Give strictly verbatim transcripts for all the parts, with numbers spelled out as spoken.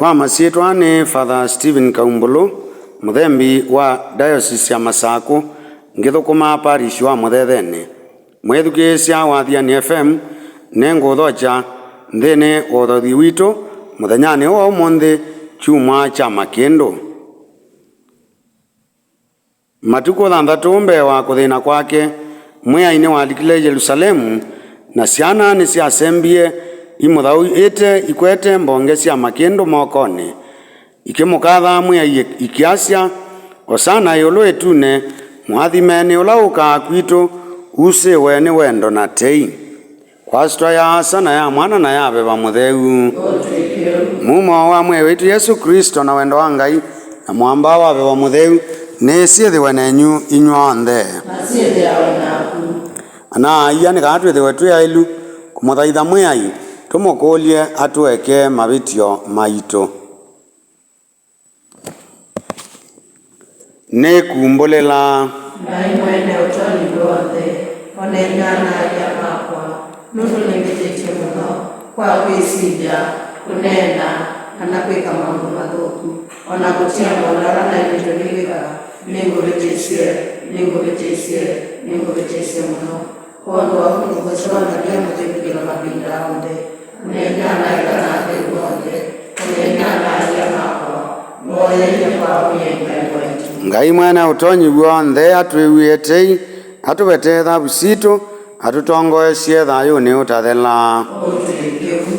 Kwa masyĩtwa nĩ Father Stephen Kaumbũlũ, mũthembi wa Diocese ya Masakũ, ngĩthũkũma parish wa Mũthethenĩ. Mwĩthukĩĩsya wa Athiani F M, nĩngũũthokya nthĩnĩ wa ũthothi witũ mũthenyanĩ ũũ wa ũmũnthĩ, kyumwa kya Makĩndũ. Matukũ thanthatũ mbee wa kũthĩna kwake, Mwĩai nĩwalikile Yelusalemu, na syana nĩsyasembie imũthaũĩte ikwete mbonge sya makĩndũ mokonĩ, ikĩmũkatha Mwĩai, ikyasya, "Osana ĩũlũ ĩtunĩ, mũathime nĩ ũla ũkaa kwitũ, usĩwe nĩ wendo na tei." Kwa syĩtwa ya Asa, na ya Mwana, na ya Veva Mũtheu. Mumo wa Mwĩai witũ Yesũ Klĩsto, na wendo wa Ngai, na mũamba wa Veva Mũtheu, nĩsyĩthĩwe nenyu inyw'onthe. Na syĩthĩawe naku. Ana-a-ia, nĩ kana twĩthĩwe twĩ aĩlu kũmũthaitha Mwĩai, tũmũkũlye atũeke mavĩtyo maitũ. Nĩkumbũlĩla. Ngai Mwene Ũtonyi W'onthe, onen'ya ana-a-ia makwa, nũndũ nĩmbĩtĩtye mũno kwa kwĩsilya, kũneena, kana kwĩka maũndũ mathũku, o na kũtia maũndũ ala naĩlĩtwe nĩ kwĩka. Nĩngũvĩtĩsye, nĩngũvĩtĩsye, nĩngũvĩtĩsye mũno. Kwondũ wa ũu ngũkũsya ũnavya mũthĩnũkĩlo mavinda onthe. Ũneenea na ĩka na atheu onthe. Ũneenea na aia makwa. Mboyeie kwa Mwĩai Ngai waitũ. Ngai Mwene Ũtonyi W'onthe atwĩw'ĩe tei, atũvetee thavu sitũ, atũtongoesye thayũnĩ ũtathela. Ũtwĩke ũu.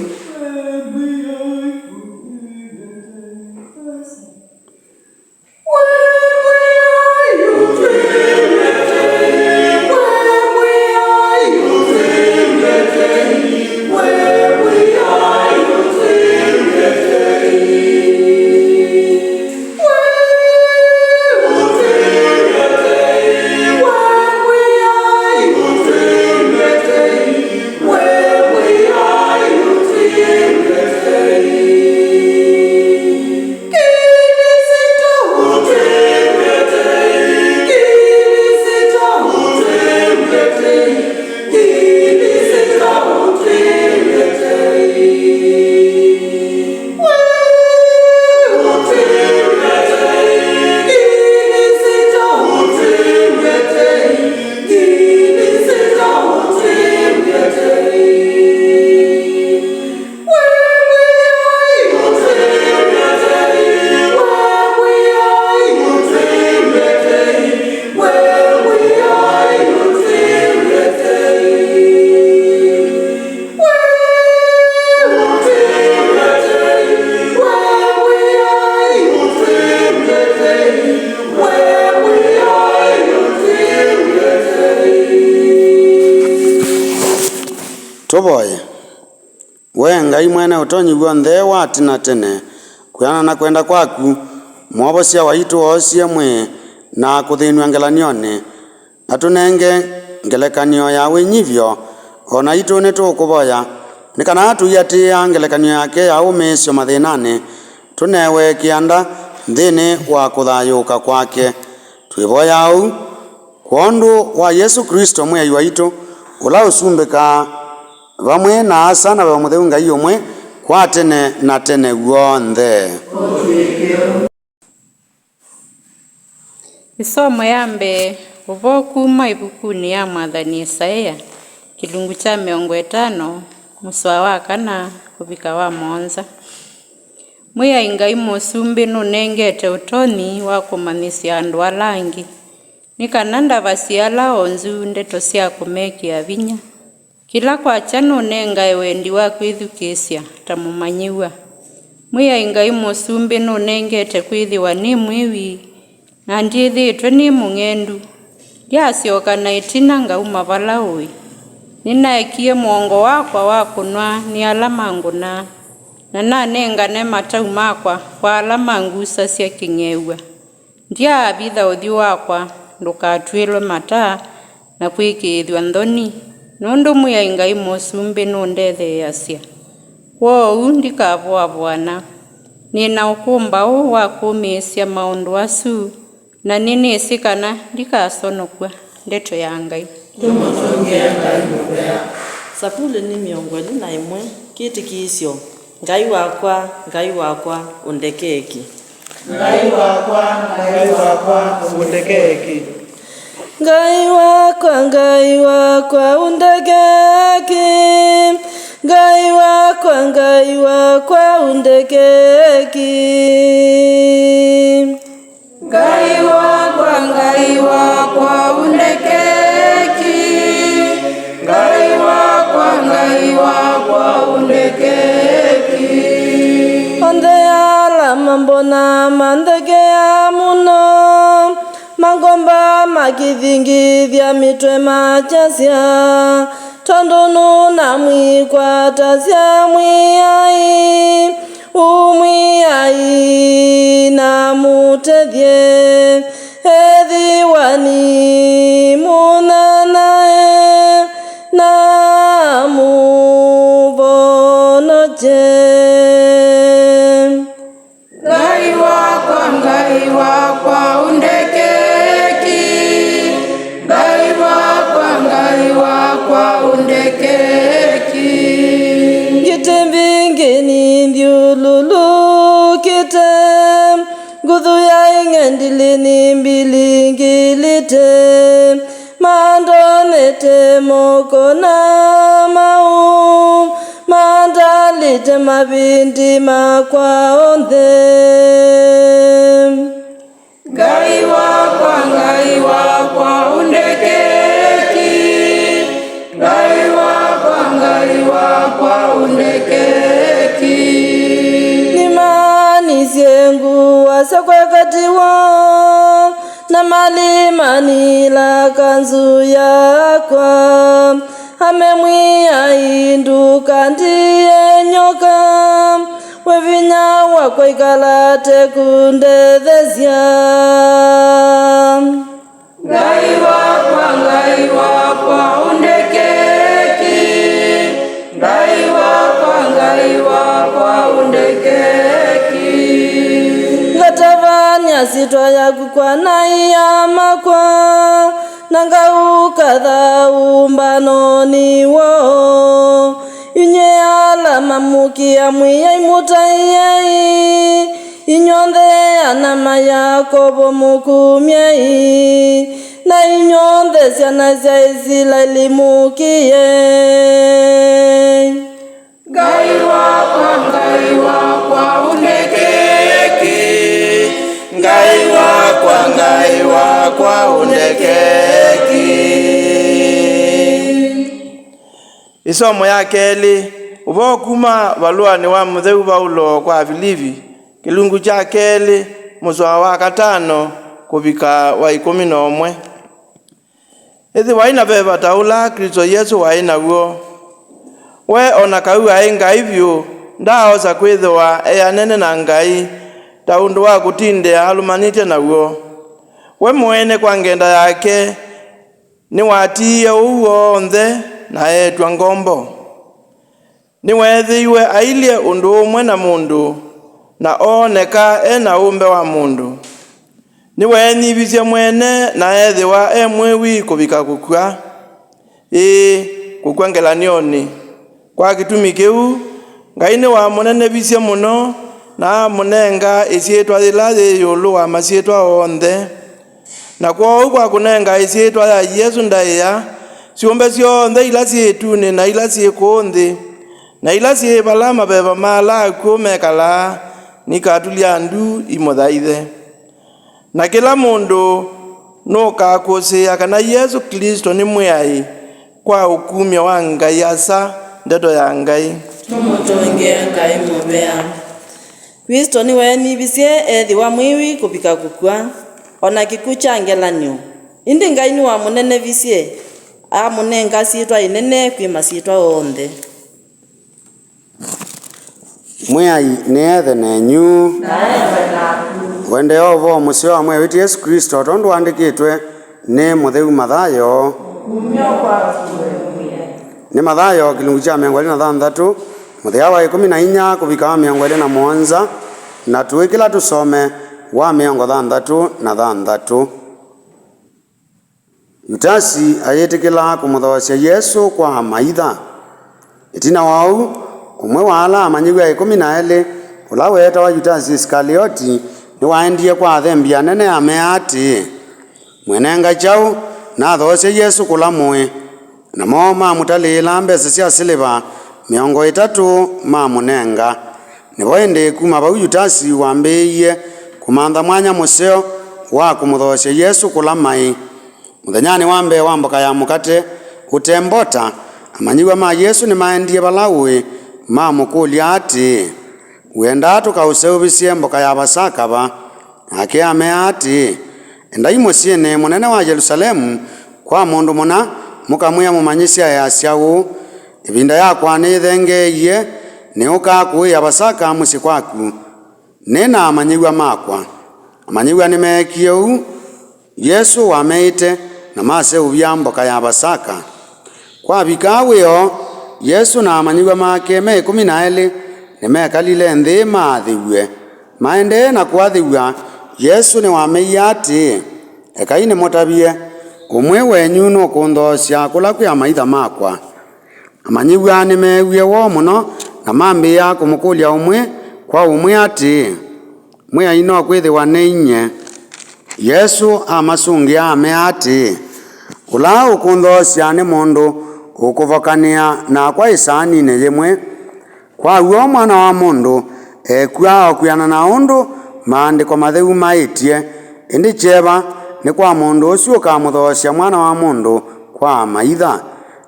Tũvoye. We Ngai Mwene Ũtonyi W'onthe wa tene na tene, kwĩanana na kwenda kwaku, Mwovosya waitũ woosie mwĩĩ na kũthĩnw'a ngelany'onĩ, atũnenge ngelekany'o ya wĩnyivyo, o naitũ nĩtũũkũvoya, nĩ kana tũiatĩĩa ngelekany'o yake ya ũmĩĩsyo mathĩnanĩ, tũnewe kĩanda nthĩnĩ wa kũthayũũka kwake. Twĩvoya ũu kwondũ wa Yesũ Klĩsto Mwĩai waitũ, ũla ũsumbĩkaa vamwe na Asa na Veva Mũtheu Ngai ũmwe, kwa tene na tene w'onthe. Ĩsomo ya mbee, ũvoo kuma ĩvukunĩ ya mwathani Ĩsaĩa, kĩlungu kya mĩongo ĩtano, mũsoa wa kana kũvika wa mũonza. Mwĩai Ngai Mũsumbĩ nũnengete ũtonyi wa kũmanyĩsya andũ ala angĩ, nĩ kana ndavasye ala onzu ndeto sya kũmekĩa vinya. Kĩla kwakya nũnengae wendi wa kwĩthukĩĩsya ta mũmanyĩw'a. Mwĩai Ngai Mũsumbĩ nũnengete kwĩthĩwa nĩ mwĩwi, na ndyĩthĩĩtwe nĩ mũng'endu. Ndyasyoka na ĩtina ngauma vala ũĩ. Nĩnaekie mũongo wakwa wa kũnwa nĩ ala mangũnaa, na nanengane matau makwa kwa ala mangusasya kĩng'ew'a. Ndyaavitha ũthyũ wakwa ndũkatw'ĩlwe mata na kwĩkĩĩthw'a nthoni, nũndũ Mwĩai Ngai Mũsumbĩ nũndetheeasya. Kwoou ndikavoavoana. Nĩ na ũkũmbaũ wa kũmĩĩsya maũndũ asu, na nĩnĩsĩ kana ndikasonokw'a. Ndeto ya Ngai. Tũmũtũngĩe Ngai mũvea. Savulĩ nĩ mĩongo ĩlĩ na ĩmwe. Kĩtĩkĩĩsyo. Ngai wakwa, Ngai wakwa, ũndekee ki? Ngai wakwa, Ngai wakwa, ũndekee ki? Ngai wakwa, Ngai wakwa, ũndekee ki? Ngai wakwa, Ngai wakwa, ũndekee ki? Ngai wakwa, Ngai wakwa, ũndekee ki? Ngai wakwa, Ngai wakwa, ũndekee ki? Onthe ala mambona mandekeaa mũno, mangomba makĩthingithya mĩtwe makyasya, tondũ nũnamwĩkwatasya Mwĩai, ũ Mwĩai namũtethye, ethĩwa nĩmũnyanyae, namũvonokye. Ngai wakwa, Ngai wakwa, ũndekee ki? Ngai wakwa, Ngai wakwa, ũndekee ki? Ngitĩ mbingĩ nithyũlũlũkĩte, nguthu ya ing'endilĩ nĩmbilingĩlĩte, mandonete moko na maũũ, mandalĩte mavĩndĩ makwa onthe. Ngai wakwa, Ngai wakwa, ũndekee ki? Ngai wakwa, Ngai wakwa, ũndekee ki? Nĩmaanisye ngũa syakwa katĩ woo, na malĩmanĩla kanzũ yakwa. Ame Mwĩai, ndũkandie nyoka, we vinya wakwa, ĩkala ate kũndethesya. Ngai wakwa, Ngai wakwa, ũndekee ki? Ngai wakwa, Ngai wakwa, ũndekee ki? Ngatavany'a syĩtwa yaku kwa naĩa makwa, na ngaũkatha ũmbanonĩ woo. Inyw'ĩ ala mamũkĩa Mwĩai mũtaĩei, inyw'onthe ana ma Yakovo mũkumyei, na inyw'onthe syana sya Isilaeli mũkĩei. Ngai wakwa, Ngai wakwa, ũndekee ki? Ngai wakwa, Ngai wakwa, ũndekee ki? Ĩsomo ya kelĩ. Ũvoo kuma valũanĩ wa mũtheu Vaulo kwa Avilivi, kĩlungu kya kelĩ, mũsoa wa katano kũvika wa ĩkũmi na ũmwe. Ĩthĩwai na veva ta ũla Klĩsto Yesũ waĩ naw'o. We o na kau aĩ Ngai vyũ, ndaaosa kwĩthĩwa eanene na Ngai ta ũndũ wa kũtindĩa alũmanĩtye naw'o. We mwene kwa ngenda yake nĩwatiie ũu w'onthe na eetw'a ngombo. Nĩweethĩiwe ailyĩ ũndũ ũmwe na mũndũ, na ooneka e na ũmbe wa mũndũ. Nĩweenyivisye mwene na eethĩwa e mwĩwi kũvika kũkw'a, ĩĩ, kũkw'a ngelany'onĩ. Kwa kĩtumi kĩu, Ngai nĩwamũnenevisye mũno, na amũnenga ĩsyĩtwa yĩla yĩ ĩũlũ wa masyĩtwa onthe. Na kwoou kwa kũnenga ĩsyĩtwa ya Yesũ ndaĩa, syũmbe syonthe ila syĩ ĩtunĩ na ila syĩ kũũ nthĩ, na ila syĩ vala maveva ma ala akw'ũ mekalaa, nikatulya ndu imũthaithe. Na kĩla mũndũ nũkakũsĩĩa kana Yesũ Klĩsto nĩ Mwĩai kwa ũkumyo wa Ngai Asa ndeto ya Ngai. Tũmũtũngĩe Ngai mũvea. Klĩsto nĩweenyivisye ethĩwa mwĩwi kũvika kũkw'a, o na kĩkw'ũ kya ngelany'o. Ĩndĩ Ngai nĩwamũnenevisye, amũnenga syĩtwa ĩnene kwĩ masyĩtwa onthe. Mwĩai nĩethe nenyu. Wendee wa ũvoo mũseo wa Mwĩai witũ Yesũ Klĩsto, tondũ wandĩkĩtwe nĩ mũtheu Mathayo. Nĩ Mathayo kĩlungu kya mĩongo ĩlĩ na thanthatũ, mũthĩa wa ĩkũmi na inya kũvika wa mĩongo ĩlĩ na mũonza, na tũĩkĩla tũsome wa mĩongo thanthatũ na thanthatũ. Yutasi ayĩtĩkĩla kũmũthoosya Yesũ kwa amaitha. Ĩtina wa ũu, Ũmwe wa ala amanyĩw'a ĩkũmi na elĩ, ũla weetawa Yutasi Isikalioti, nĩwaendie kwa athembi anene amea atĩĩ, "Mwĩnenga kyaũ nathoosye Yesũ kũla mũĩ?" Namo mamũtalĩĩla mbesa sya silĩva mĩongo ĩtatũ, mamũnenga. Nĩvo ĩndĩ kuma vau Yutasi wambĩĩie kũmantha mwanya mũseo wa kũmũthoosya Yesũ kũla maĩ. Mũthenyanĩ wa mbee wa mboka ya mũkate ũte mbota, amanyĩw'a ma Yesũ nĩmaendie vala ũĩ, mamũkũlya atĩĩ, "Wĩendaa tũkaũseũvĩsye mboka ya Vasaka va?" Nake amea atĩĩ, "Endai mũsyĩnĩ mũnene wa Yelũsalemu kwa mũndũ mũna, mũkamwĩa, 'Mũmanyĩsya easya ũũ, ĩvinda yakwa nĩyĩthengeeie, nĩũkaa kũĩa Vasaka mũsyĩ kwaku nĩ na amanyĩw'a makwa.'" Amanyĩw'a nĩmeekie ũu Yesũ wameĩte, na maseũvya mboka ya Vasaka. Kwavika wĩoo, Yesũ na amanyĩw'a make me ĩkũmi na elĩ nĩmekalile nthĩ maathĩw'e. Maendee na kũathĩw'a, Yesũ nĩwameie atĩĩ, "Ekai nĩmũtavye, ũmwe wenyu nũkũnthoosya kũla kwĩ amaitha makwa." Amanyĩw'a nĩmeewie woo mũno, na mambĩĩa kũmũkũlya ũmwe kwa ũmwe atĩĩ, "Mwĩai, no kwĩthĩwa nĩ inyie?" Yesũ amasũngĩa amea atĩĩ, "Ũla ũkũnthoosya nĩ mũndũ ũkũvokanĩa nakwa ĩsaaninĩ yĩmwe. Kwa w'o Mwana wa Mũndũ ekw'a o kwĩanana na ũndũ Maandĩko Matheu maĩtye, ĩndĩ kyeva nĩ kwa mũndũ ũsu ũkamũthoosya Mwana wa Mũndũ kwa amaitha.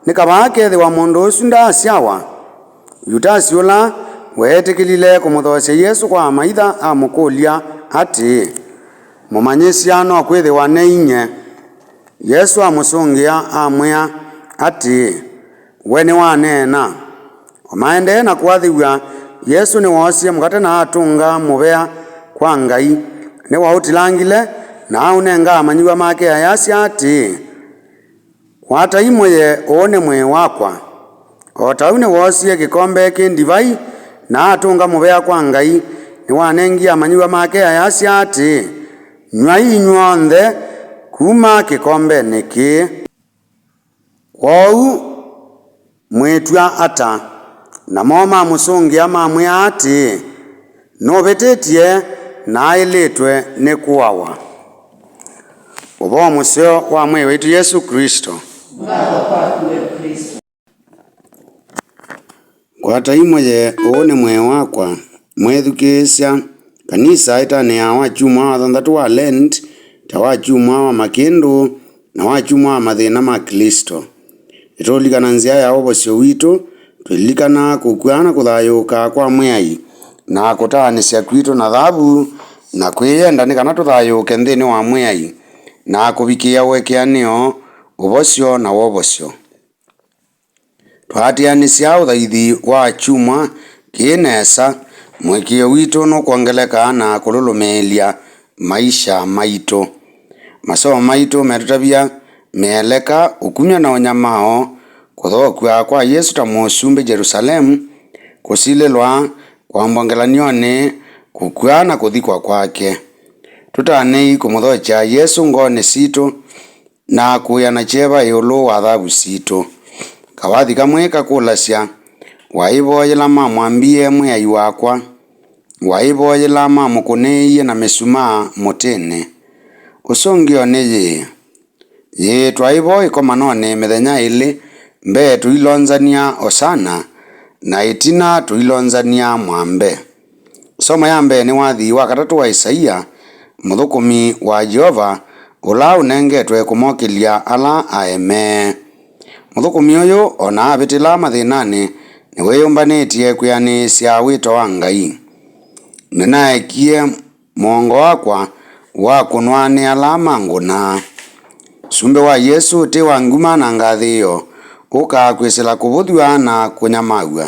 Nĩ kavaa kethĩwa mũndũ ũsu ndaasyawa?" Yutasi ũla weetĩkĩlile kũmũthoosya Yesũ kwa amaitha amũkũlya atĩĩ, "Mũmanyĩsya, no kwĩthĩwa nĩ inyie?" Yesũ amũsũngĩa amwĩa atĩĩ, "We nĩwaneena." O maendee na kũathĩw'a, Yesũ nĩwoosie mũkate na atũnga mũvea kwa Ngai, nĩwaũtilangile na aũnenga amanyĩw'a make ayasya atĩĩ, "Kwatai mũye, ũũ nĩ mwĩĩ wakwa." O ta ũu nĩwoosie kĩkombe kĩ ndivai na atũnga mũvea kwa Ngai, nĩwanengie amanyĩw'a make ayasya atĩĩ, "Nyw'ai inyw'onthe kuma kĩkombenĩ kĩĩ." Kwoou mwĩtw'a ata? Namo mamũsũngĩa mamwĩa atĩĩ, "Nũvĩtĩtye na aĩlĩtwe nĩ kũawa." Ũvoo mũseo wa Mwĩai waitũ Yesũ Klĩsto. Ngatho kwaku, we Klĩsto. Kwatai mũye, ũũ nĩ mwĩĩ wakwa. Mwĩthukĩĩsya, kanisa ĩtanĩaa wakyumwa wa thanthatũ wa Lent ta wakyumwa wa makĩndũ na wakyumwa wa mathĩna ma Klĩsto. Nĩtũũlikana nzĩa ya wovosyo witũ, twĩlilikana kũkw'a na kũthayũũka kwa Mwĩai, na kũtaanĩsya kwitũ na thavu, na kwĩyenda nĩ kana tũthayũũke nthĩnĩ wa Mwĩai, na kũvikĩĩa ũekeanĩo, ũvosyo, na wovosyo. Twaatĩanĩsya ũthaithi wa kyumwa kĩĩ nesa, mũĩkĩĩo witũ nũkwongeleka na kũlũlũmĩĩlya maisha maitũ. Masomo maitũ metũtavya mĩeleka, ũkumyo na ũnyamao, kũthokw'a kwa Yesũ ta mũsumbĩ Yelusalemu, kũsilĩlwa, kwambwa ngelany'onĩ, kũkw'a na kũthikwa kwake. Tũtanei kũmũthokya Yesũ ngoonĩ sitũ, na kũĩana kyeva ĩũlũ wa thavu sitũ. Kawathi kamwe kakũlasya, "Waĩ vo yĩla mamwambie, 'Mwĩai wakwa'? Waĩ vo yĩla mamũkũnĩĩie na mĩsumaa mũtĩnĩ?" Ũsũngĩo nĩ yĩĩ. Yĩĩ twaĩ vo ĩkomanonĩ mĩthenya ĩlĩ, mbee tũilonzany'a Osana, na ĩtina tũilonzany'a Mwambe. Ĩsomo ya mbee nĩ wathi wa katatũ wa Isaia, mũthũkũmi wa Yeova, ũla ũnengetwe kũmokĩlya ala aemee. Mũthũkũmi ũyũ, o na avĩtĩla mathĩnanĩ, nĩwĩyũmbanĩtye kwĩanĩĩsya wĩto wa Ngai. Nĩnaekie mũongo wakwa wakũnwa nĩ ala mangũnaa. Ũsumbĩ wa Yesũ ũtĩ wa nguma na ngathĩĩo, ũkaa kwĩsĩla kũvũthw'a na kũnyamaw'a.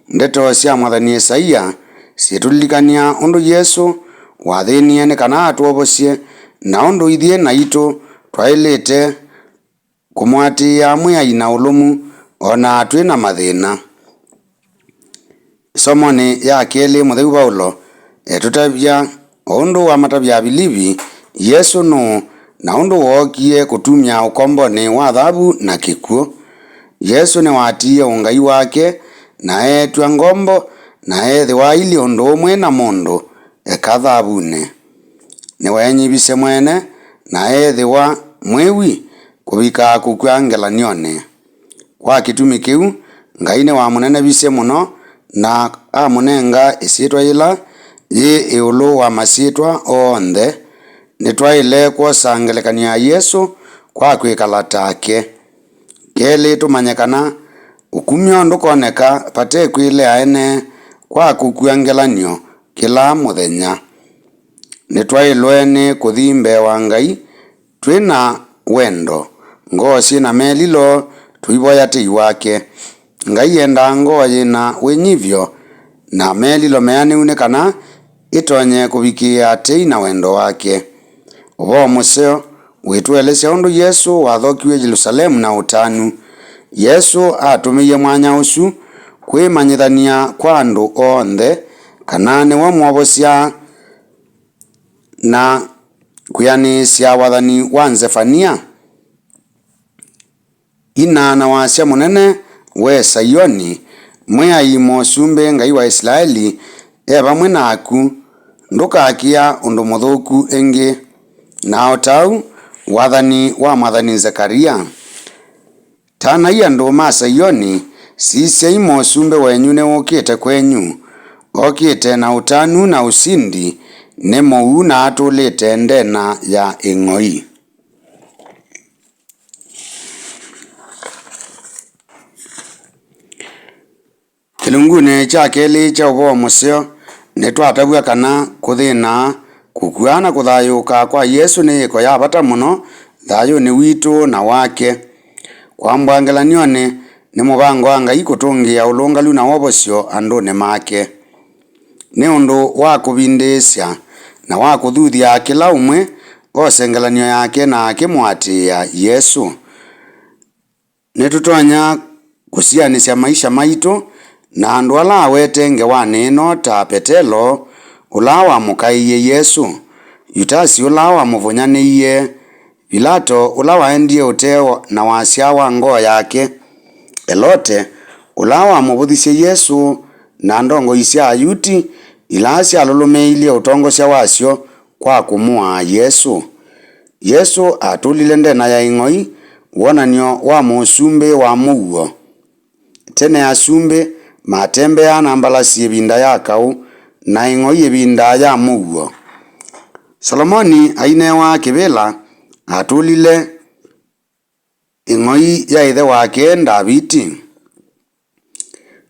Ndeto sya mwathani Isaia syĩtũlilikany'a ũndũ Yesũ wathĩnie nĩ kana atwovosye, na ũndũ ithyĩ naitũ twaĩlĩte kũmũatĩĩa Mwĩai na ũlũmu o na twĩ na mathĩna. Ĩsomonĩ ya kelĩ, mũtheu Vaulo etũtavya, o ũndũ wamatavya Avilivi, Yesũ nũũ, na ũndũ wookie kũtumya ũkombonĩ wa thavu na kĩkw'ũ. Yesũ nĩwatiie ũngai wake na eetw'a ngombo, na eethĩwa ailyĩ ũndũ ũmwe na mũndũ eka thavunĩ. Nĩweenyivisye mwene, na eethĩwa mwĩwi kũvika kũkw'a ngelany'onĩ. Kwa kĩtumi kĩu, Ngai nĩwamũnenevisye mũno, na amũnenga ĩsyĩtwa yĩla yĩ ĩũlũ wa masyĩtwa onthe. Nĩtwaĩle kwosa ngelekany'o ya Yesũ kwa kwĩkala take. Kelĩ, tũmanye kana ũkumyo ndũkoneka vate kwĩlea ene kwa kũkw'a ngelany'o kĩla mũthenya. Nĩtwaĩlwe nĩ kũthi mbee wa Ngai twĩ na wendo, ngoo syĩ na melilo, tũivoya tei wake. Ngai endaa ngoo yĩ na wĩnyivyo na melilo meanĩu nĩ kana ĩtonye kũvikĩĩa tei na wendo wake. Ũvoo mũseo wĩtũelesya ũndũ Yesũ wathokiw'e Yelusalemu na ũtanu. Yesũ atũmĩie mwanya ũsu kwĩmanyĩthany'a kwa andũ onthe kana nĩwe Mwovosya na kwĩanĩsya wathani wa Nzevania. Ina na wasya mũnene, we Saioni, Mwĩai Mũsumbĩ Ngai wa Isilaeli e vamwe naku, ndũkakĩa ũndũ mũthũku ĩngĩ. Na o ta ũu, wathani wa mwathani Nzekalia. Tanai andũ ma Saioni, sisyai, mũsumbĩ wenyu nĩwũkĩte kwenyu, okĩte na ũtanu na ũsindi, nĩ mũuu na atũlĩte ndena ya ĩng'oi. Kĩlungunĩ kya kelĩ kya ũvoo mũseo, nĩtwatavw'a kana kũthĩna, kũkw'a, na kũthayũũka kwa Yesũ nĩ yĩko ya vata mũno thayũnĩ witũ na wake. Kwambwa ngelany'onĩ, nĩ mũvango wa Ngai kũtũngĩĩa ũlũngalu na wovosyo andũnĩ make. Nĩ ũndũ wa kũvindĩĩsya na wa kũthuthya kĩla ũmwe ose ngelany'o yake na akĩmũatĩĩa Yesũ. Nĩtũtonya kũsianĩsya maisha maitũ na andũ ala awete ngewanĩ ĩno, ta Petelo, ũla wamũkaĩie Yesũ, Yutasi, ũla wamũvũnyanĩie, Vilato, ũla waendie ũtee na wasya wa ngoo yake, Elote, ũla wamũvũthisye Yesũ, na ndongoi sya Ayuti ila syalũlũmĩĩilye ũtongosya wasyo kwa kũmũaa Yesũ. Yesũ atũlile ndena ya ĩng'oi, wonany'o wa mũsumbĩ wa mũuo. Tene asumbĩ matembeaa na mbalasi ĩvinda ya kaũ, na ĩng'oi ĩvinda ya mũuo. Solomoni ainewa kĩvĩla atũlile ĩng'oi ya ĩthe wake Ndaviti.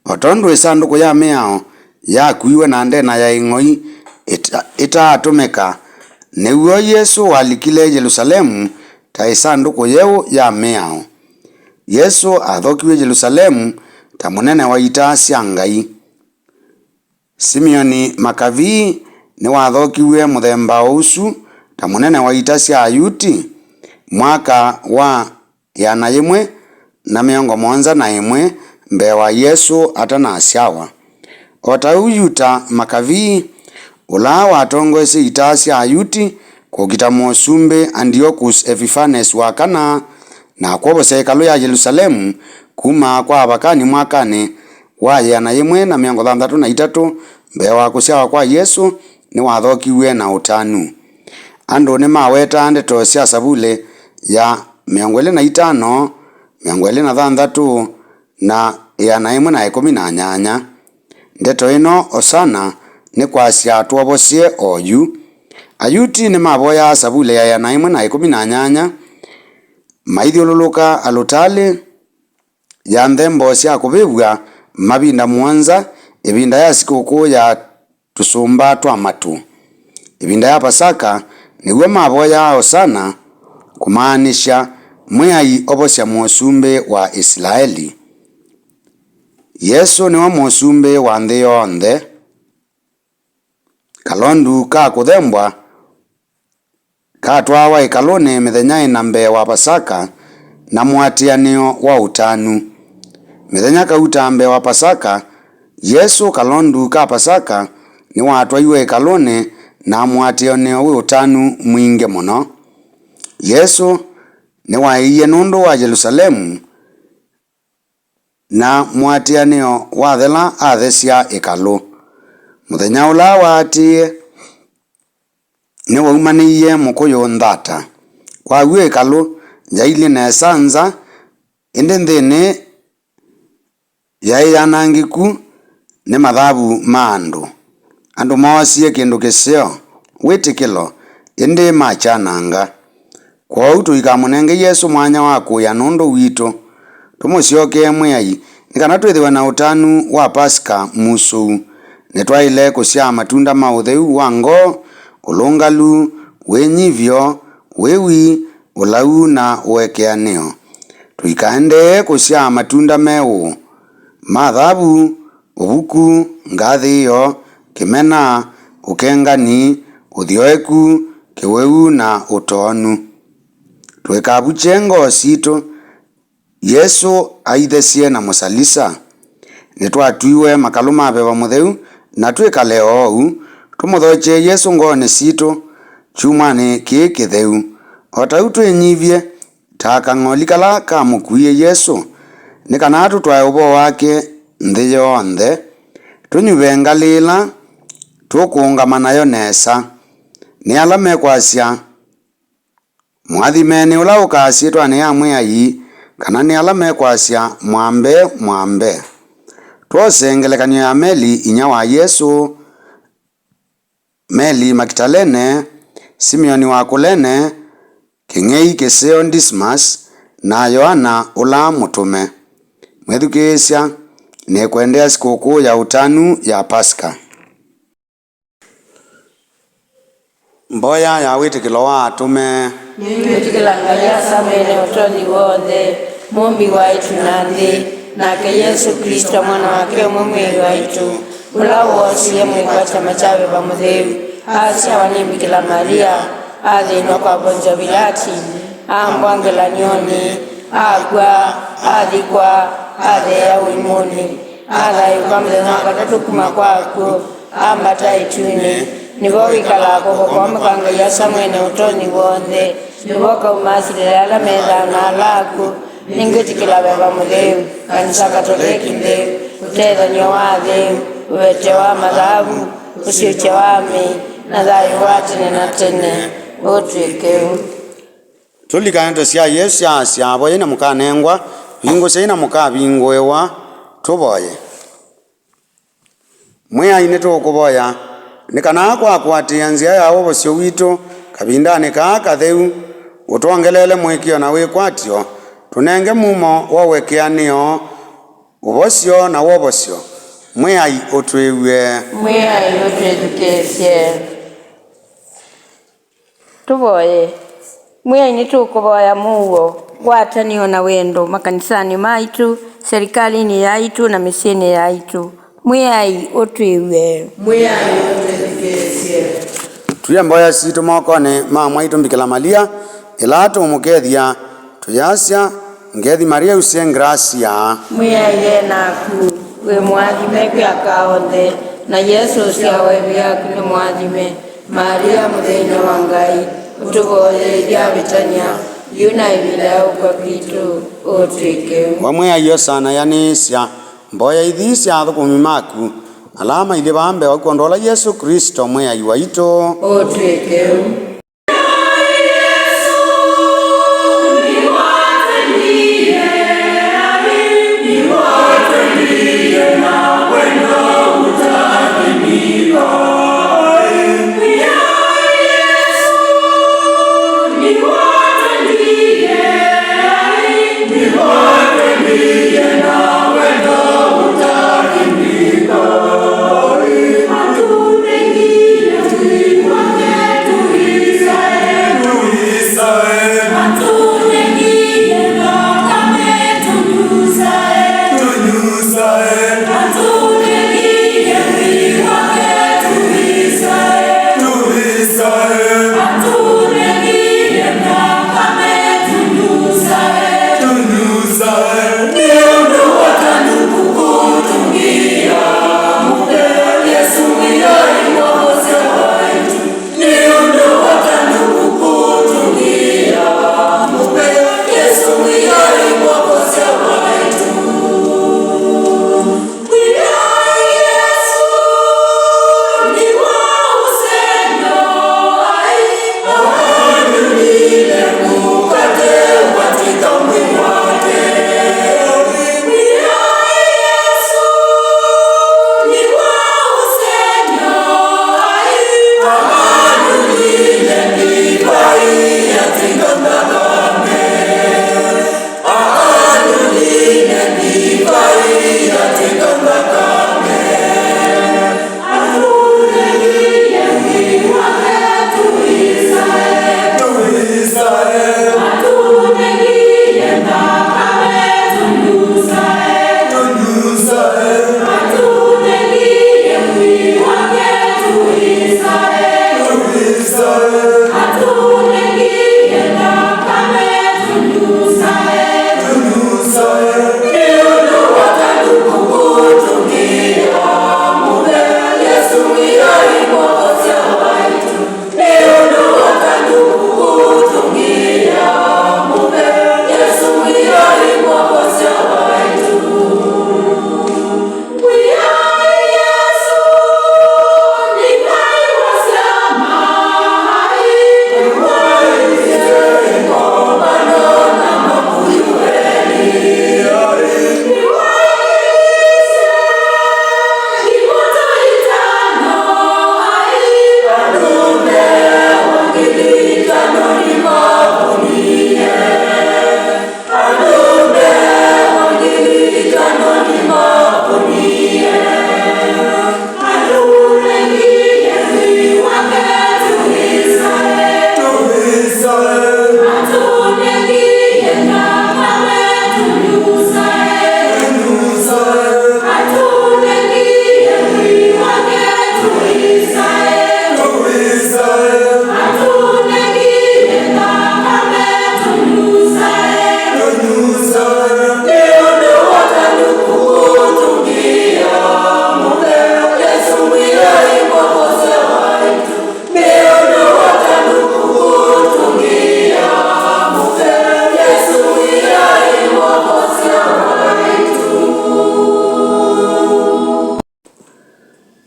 O tondũ ĩsandũkũ ya mĩao yakuiwe na ndena ya ĩng'oi ĩta-, ĩtaatũmĩka, nĩw'o Yesũ walikile Yelusalemu ta ĩsandũkũ yeũ ya mĩao. Yesũ athokiw'e Yelusalemu ta mũnene wa ita sya Ngai. Simeoni Makavii nĩwathokiw'e mũthemba o ũsu ta mũnene wa ita sya Ayuti mwaka wa ĩana yĩmwe na mĩongo mũonza na ĩmwe mbee wa Yesũ atanasyawa. O ta ũu Yuta Makavii, ũla watongoesye ita sya Ayuti kũkita mũsumbĩ Antiochus Epiphanes wa kana, na kwovosya ĩkalũ ya Yelusalemu kuma kwa Avakani mwakanĩ wa ĩana yĩmwe na mĩongo thanthatũ na itatũ mbee wa kũsyawa kwa Yesũ, nĩwathokiw'e na ũtanu. Andũ nĩmawetaa ndeto sya Savulĩ ya mĩongo ĩlĩ na itano, mĩongo ĩlĩ na thanthatũ, na ĩana ĩmwe na ĩkũmi na nyanya. Ndeto ĩno, Osana, nĩ kwasya, "Twovosye oyu." Ayuti nĩmavoyaa Savulĩ ya ĩana ĩmwe na ĩkũmi na nyanya, maithyũlũlũka alũtalĩ ya nthembo sya kũvĩvw'a mavinda mũonza, ĩvinda ya sikũkũ ya tũsũmba twa matũ. Ĩvinda ya Pasaka nĩw'o mavoyaa Osana, kũmaanisya, "Mwĩai ovosya mũsumbĩ wa Isilaeli." Yesũ nĩwe mũsumbĩ wa nthĩ yonthe. Kalondu ka kũthembwa katwaawa ĩkalũnĩ mĩthenya ĩna mbee wa Pasaka na mũatĩanĩo wa ũtanu. Mĩthenya kauta mbee wa Pasaka, Yesũ, kalondu ka Pasaka, nĩwatwaiwe ĩkalũnĩ na mũatĩanĩo wĩ ũtanu mwingĩ mũno. Yesũ nĩwaĩie nũndũ wa Yelusalemu. na mũatĩanĩo wathela athesya ĩkalũ. Mũthenya ũla waatĩĩe, nĩwaumanĩie mũkũyũ nthata. Kwa w'o ĩkalũ yailyĩ nesa nza, ĩndĩ nthĩnĩ yaĩ yanangĩku nĩ mathavu ma andũ. Andũ moosie kĩndũ kĩseo, wĩtĩkĩlo, ĩndĩ makyananga. Kwoou tũikamũnenge Yesũ mwanya wa kũĩa nũndũ witũ. Tũmũsyokee Mwĩai nĩ kana twĩthĩwe na ũtanu wa Pasaka musũu. Nĩtwaĩle kũsyaa matunda ma ũtheu wa ngoo, ũlũngalu, wĩnyivyo, wĩwi, ũlau, na ũekeanĩo. Tũikaendee kũsyaa matunda me ũũ, ma thavu, ũvuku, ngathĩĩo, kĩmena, ũkengani, ũthyoeku, kĩwĩu, na ũtoonu. Tũikavukye ngoo sitũ. Yesũ aithesye na mũsalisa. Nĩtwatwiwe makalũ ma Veva Mũtheu, na twĩkale oou, tũmũthokye Yesũ ngoonĩ sitũ kyumwanĩ kĩĩ kĩtheu. O ta ũu twĩnyivye ta kang'oli kala kamũkuie Yesũ, nĩ kana tũtwae ũvoo wake nthĩ yonthe, tũnyuve ngalĩ ĩla tũkũũngama nayo nesa. Nĩ ala mekwasya, "Mũathime nĩ ũla ũkaa syĩtwanĩ ya Mwĩai," kana nĩ ala mekwasya, "Mwambe, mwambe." Twose ngelekany'o ya Meli, inyia wa Yesũ, Meli Makitalene, Simeoni wa Kũlene, kĩng'ei kĩseo Dismas, na Yoana ũla mũtũme. Mwĩthukĩĩsya, nĩkwendea sikũkũ ya ũtanu ya Pasaka. Mboya ya wĩtĩkĩlo wa atũme. Nĩngwĩtĩkĩla Ngai Asa Mwene Ũtonyi W'onthe, Mũmbi wa ĩtu na nthĩ, nake Yesũ Klĩsto, Mwana wake ũmwe Mwĩai waitũ, ũla woosie mwĩĩ kwa kyama kya Veva Mũtheu, asyawa nĩ Mbikĩla Maria, athĩnw'a kwa Ponzio Vilati, ambwa ngelany'onĩ, akw'a, athikwa, atheea ũimũnĩ, athayũũka mũthenya wa katatũ kuma kwa akw'ũ, ambata ĩtunĩ, nĩvo wĩkalaa kw'oko kwa ũmwe kwa Ngai Asa Mwene Ũtonyi W'onthe, nĩvo ũkauma asilĩle ala me thayũ na ala akw'ũ. Nĩngwĩtĩkĩla Veva Mũtheu, kanisa Katoleki ntheu, ũtethany'o wa atheu, ũveteo wa mathavu, ũsyũkyo wa mĩĩ, na thayũ wa tene na tene. Ũtw'ĩke ũu. Tũlikane ndeto sya Yesũ syaasya, "Voyai na mũkanengwa, vingũsyai na mũkavingũĩwa." Tũvoye. Mwĩai, nĩtũũkũvoya nĩ kana kwa kũatĩĩa nzĩa ya wovosyo witũ kavindanĩ kaa katheu, ũtwongeleele mũĩkĩĩo na wĩkwatyo, tũnenge mumo wa ũekeanĩo, ũvosyo, na wovosyo. Mwĩai, ũtwĩw'e. Mwĩai, ũtwĩthukĩĩsye. Tũvoye. Mwĩai, nĩtũkũvoya mũuo, ngwatanĩo na wendo makanisanĩ maitũ, serikalĩnĩ yaitũ, na mĩsyĩnĩ yaitũ. Mwĩai, ũtwĩw'e. Mwĩai, ũtwĩthukĩĩsye. Tũie mboya sitũ mokonĩ ma mwaitũ Mbikĩla Malia, ĩla tũũmũkethya, tũyasya, Ngethi Maria, usye ngrasia. Mwĩai e naku, wĩ mũathime kwĩ aka onthe, na Yesũ ũsyawa ĩvu yaku nĩ mũathime. Maria, mũthĩny'a wa Ngai, ũtũvoye ithyĩ avĩtany'a, yu na ĩvinda ya ũkw'a kwitũ. Ũtw'ĩke. We Mwĩai, osa na ĩanĩsya mboya ithi sya athũkũmi maku, ala mailyĩ vaa mbee waku, kwondũ wa ũla Yesũ Klĩsto Mwĩai waitũ. Ũtw'ĩke.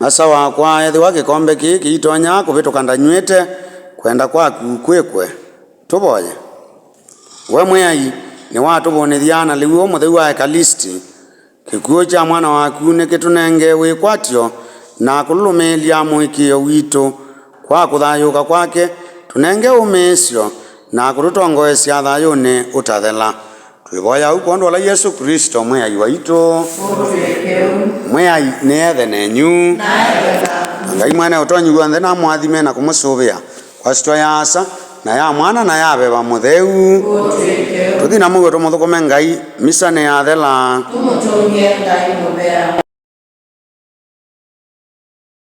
Asa wakwa, ethĩwa kĩkombe kĩĩ kĩitonya kũvĩtũka ndanyw'ĩte, kwenda kwaku kwĩkwe. Tũvoye. We Mwĩai, nĩwatũvũnĩthya na lĩu ũũ mũtheu wa Ekalisti. Kĩkw'ũ kya Mwana waku nĩkĩtũnenge wĩkwatyo na kũlũlũmĩĩlya mũĩkĩĩo witũ. Kwa kũthayũũka kwake, tũnenge ũmĩĩsyo na kũtũtongoesya thayũnĩ ũtathela. Twĩvoya ũu kwondũ wa ũla Yesũ Klĩsto Mwĩai waitũ. Ũtw'ĩke ũu. Mwĩai nĩethe nenyu. Na ethe naku. Na Ngai Mwene Ũtonyi W'onthe namũathime na kũmũsũvĩa kwa syĩtwa ya Asa, na ya Mwana, na ya Veva Mũtheu. Ũtw'ĩke ũu. Tũthi na mũuo tũmũthũkũme Ngai. Misa nĩyathela. Tũmũtũngĩe Ngai mũvea.